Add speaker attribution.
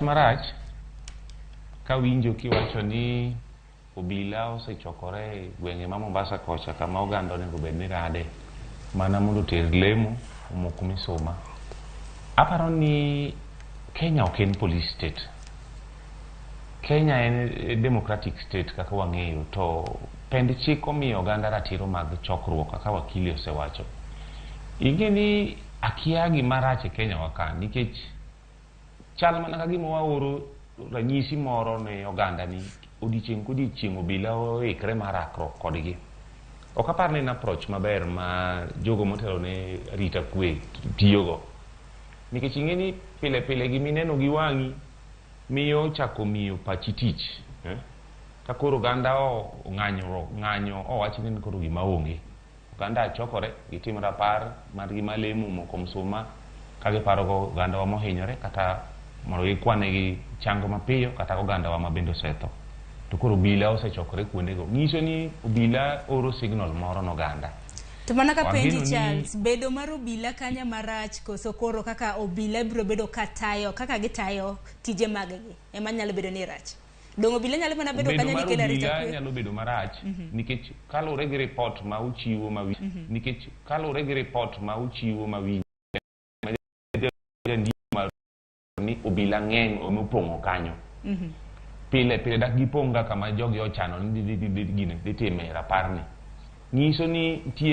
Speaker 1: Marach kawinjo kiwacho ni obila osechokore e gwenge ma Mombasa kocha kama oganda onego bed ni rade mana mondo oter lemo omok misuma. Aparo ni Kenya ok en police state. Kenya en democratic state kaka wang'eyo, to pend chik omiyo oganda ratiro mag chokruok kaka wakili osewacho. Ing'e ni akia gima rach e Kenya wa ka, nikech chal mana ka gima waoro ranyisi moro ne oganda ni odiochieng' kodiochieng' obila oikre mar rakruok kodgi. Ok apar ni en approach maber ma jogo motelo ne arita kwe tiyogo. Nikech ing'e ni pile pile gimineno gi wang'i miyo chako miyo pachi tich. Eh? Ka koro oganda ong'anyo ng'anyo owach ni koro gima onge. Oganda chokore gitim rapar margi mar lemo, moko msuma ka giparogo ogandawa mohinyore kata mondo gikwanegi chango mapiyo kata ogandawa ma bende osetho. To koro obila osechokore kuondego. Nyiso ni obila oro signal moro ne oganda.
Speaker 2: To mana ka penji
Speaker 1: Wageno ni
Speaker 2: Charles, bedo mar obila kanya marach koso koro kaka obila biro bedo ka tayo kaka gitayo tije maggi ema nyalo bedo ni rach? Dong' obila nyalo mana bedo
Speaker 1: bedo
Speaker 2: kanyo
Speaker 1: mar
Speaker 2: ni kelo arita
Speaker 1: obila
Speaker 2: kwe?
Speaker 1: Nyalo bedo marach nikech kaluwore gi report ma uchiwo ma nikech kaluwore gi report ma uchiwo ma winjo ma jandiko mar ni obila ng'eny omopong'o kanyo pile pile dak gipong' ga kama jogi ochano ni dhi time raparni nyiso ni nitie.